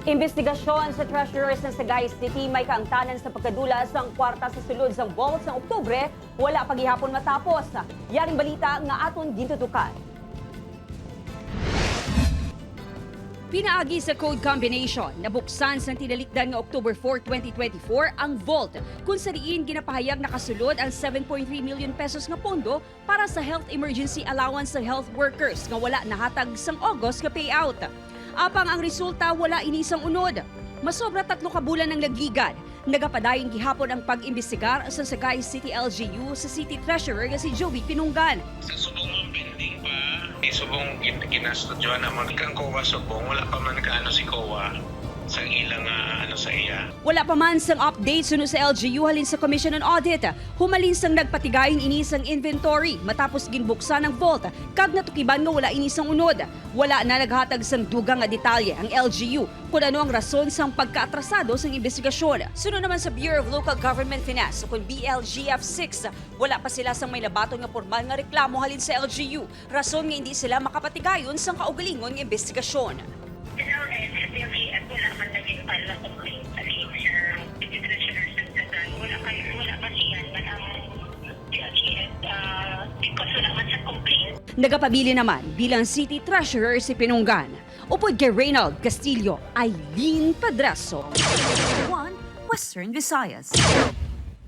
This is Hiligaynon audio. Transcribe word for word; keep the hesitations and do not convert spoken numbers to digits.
Investigasyon sa treasurer sa Sagay City may kaangtanan sa pagkadula sang kwarta sa sulod sang vault sang Oktubre wala pa gihapon matapos. Yaring balita nga aton gintutukan. Pinaagi sa code combination, nabuksan sang tinalikdan nga October four, twenty twenty-four ang vault, kung sa diin ginapahayag nakasulod ang seven point three million pesos nga pondo para sa health emergency allowance sa health workers nga wala nahatag sang August nga payout. Apang ang resulta, wala ini sang unod. Masobra tatlo ka bulan ang nagligad. Nagapadayon gihapon ang pag-imbestigar sa Sagay City L G U sa City Treasurer nga si Joey Pinunggan. Sa subong mo, pending pa. Di subong gin- ginastudyohan naman kang COA subong. Wala pa man ka ano si COA sa ilang ah, ano sa iya. Wala pa man sang update suno sa L G U halin sa Commission on Audit. Humalin sang nagpatigayon ini sang inventory matapos ginbuksan ang vault kag natukiban nga wala ini sang unod. Wala na naghatag sang dugang nga detalye ang L G U kon ano ang rason sang pagkaatrasado sang imbestigasyon. Suno naman sa Bureau of Local Government Finance, ukon B L G F six, wala pa sila sang may nabaton nga pormal nga reklamo halin sa L G U, rason nga indi sila makapatigayon sang kaugalingon nga imbestigasyon. Wala man naging file na complaint against the Treasurer Santagan. Wala pa, wala pa siya man ang P L G S, ah, because wala man sa complaint. Nagapabilin naman bilang City Treasurer si Pinunggan. Upod kay Reynald Castillo, Eileen Padraso. One, Western Visayas.